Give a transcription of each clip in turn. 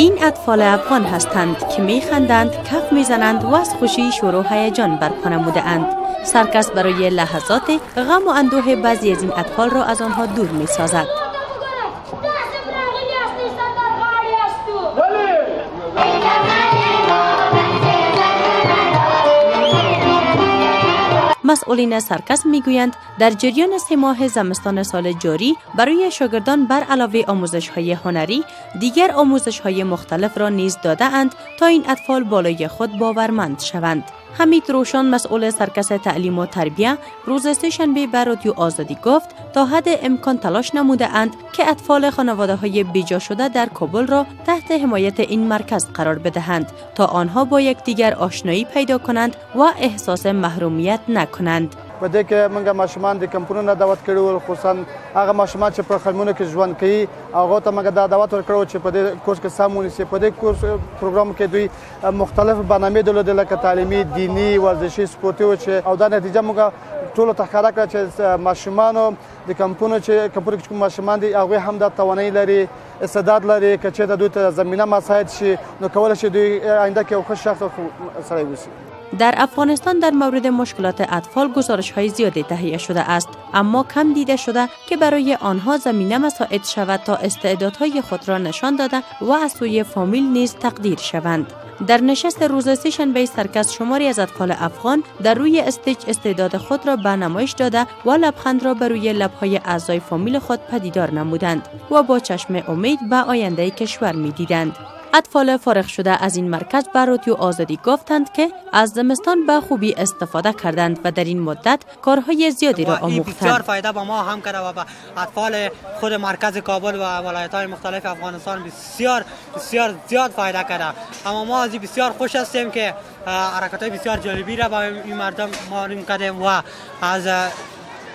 این اطفال افغان هستند که میخندند، کف میزنند و از خوشی شور و هیجان برپا نموده‌اند. سرکس برای لحظات غم و اندوه بعضی از این اطفال را از آنها دور میسازد. مسئولین سرکس میگویند در جریان 3 ماه زمستان سال جاری برای شاگردان بر علاوه آموزش‌های هنری دیگر آموزش‌های مختلف را نیز داده‌اند تا این اطفال بالای خود باورمند شوند. حمید روشان مسئول سرکس تعلیم و تربیه روز سه‌شنبه به رادیو آزادی گفت تا حد امکان تلاش نموده اند که اطفال خانواده‌های بیجا شده در کابل را تحت حمایت این مرکز قرار بدهند تا آنها با یکدیگر آشنایی پیدا کنند و احساس محرومیت نکنند. په دې کې موږ ماشومان د کمپونو نه دعوت کړي ول، خصوصا هغه ماشومان چې په خیمونو کې ژوند کوي هغو ته موږ دا دعوت ورکړو چې په دې کورس کې سم ونیسي. په دې کورس پروګرام کې دوی مختلف برنامې درلودې لکه تعلیمي، دیني، ورزشي، سپورتي و چې او دا نتیجه موږ ټولو ته ښکاره کړه چې ماشومانو د کمپونو چې کمپونو کې کوم ماشومان دي هغوی هم دا توانایي لري، استعداد لري، که چېرته دوی ته زمینه مساعد شي نو کولی شي دوی آینده کې یو ښه شخص او ښه سړی اوسي. در افغانستان در مورد مشکلات اطفال گزارش های زیادی تهیه شده است، اما کم دیده شده که برای آنها زمینه مساعد شود تا استعدادهای خود را نشان داده و از سوی فامیل نیز تقدیر شوند. در نشست روز سه‌شنبه سرکس شماری از اطفال افغان در روی stage استعداد خود را به نمایش داده و لبخند را بر روی لبهای اعضای فامیل خود پدیدار نمودند و با چشم امید به آینده کشور می‌دیدند. اطفال فارغ شده از این مرکز به رادیو آزادی گفتند که از زمستان به خوبی استفاده کردند و در این مدت کارهای زیادی را آموختند. بسیار فایده با ما هم کرده و به اطفال خود مرکز کابل و ولایت‌های مختلف افغانستان بسیار بسیار زیاد فایده کرده. اما ما از بسیار خوش هستیم که حرکت‌های بسیار جالبی را با این مردم معلوم کردیم و از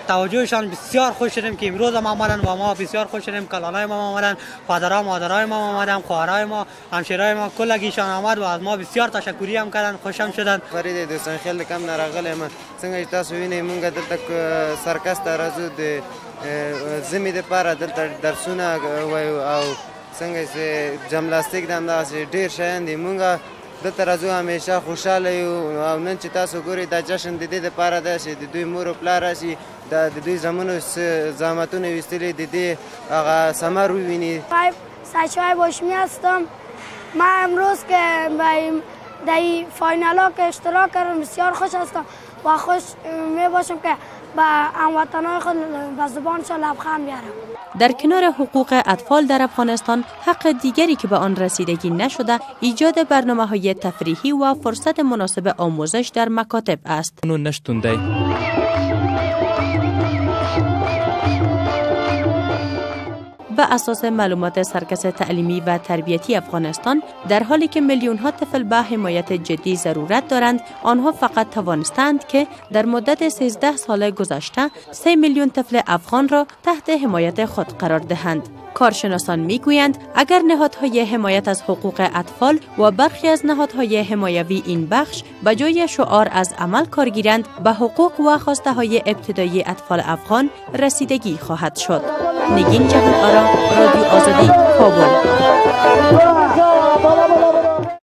توجهشان بسیار خوش شدیم که امروز ما آمدن و ما بسیار خوش شدیم. کلانای ما آمدن، پدرها مادرای ما آمدن، خواهرای ما، همشیرای ما، کلگیشان آمد و از ما بسیار تشکری هم کردن، خوشم شدن. فرید دوستان خیلی کم نراغلی ما څنګه چې تاسو وینئ مونږ دلته سرکس ته راځو د ژمي دپاره دلته درسونه وایو او څنګه چې جملاستیک د همدغسې ډېر شیان دي. مونږ دلته راځو همیشه خوشحاله یو او نن چې تاسو ګورئ دا جشن د دې دپاره دی چې د دوی مور او پلار راشي، د دوی زامنو زحمتونه ویستلي د دې هغه ثمر وویني. سچای باشمی هستم. من امروز که در final ها که اشتراک کردم بسیار خوش هستم و خوش می باشم که به هموطنان خود به زبانشان لبخند بیارم. در کنار حقوق اطفال در افغانستان حق دیگری که به آن رسیدگی نشده ایجاد برنامه‌های تفریحی و فرصت مناسب آموزش در مکاتب است. به اساس معلومات سرکس تعلیمی و تربیتی افغانستان در حالی که میلیون ها طفل به حمایت جدی ضرورت دارند، آنها فقط توانستند که در مدت 13 سال گذشته 3 میلیون طفل افغان را تحت حمایت خود قرار دهند. کارشناسان میگویند اگر نهادهای حمایت از حقوق اطفال و برخی از نهادهای حمایوی این بخش به جای شعار از عمل کار گیرند، به حقوق و خواسته های ابتدایی اطفال افغان رسیدگی خواهد شد. نگین جهان آرا، رادیو آزادی، کابل.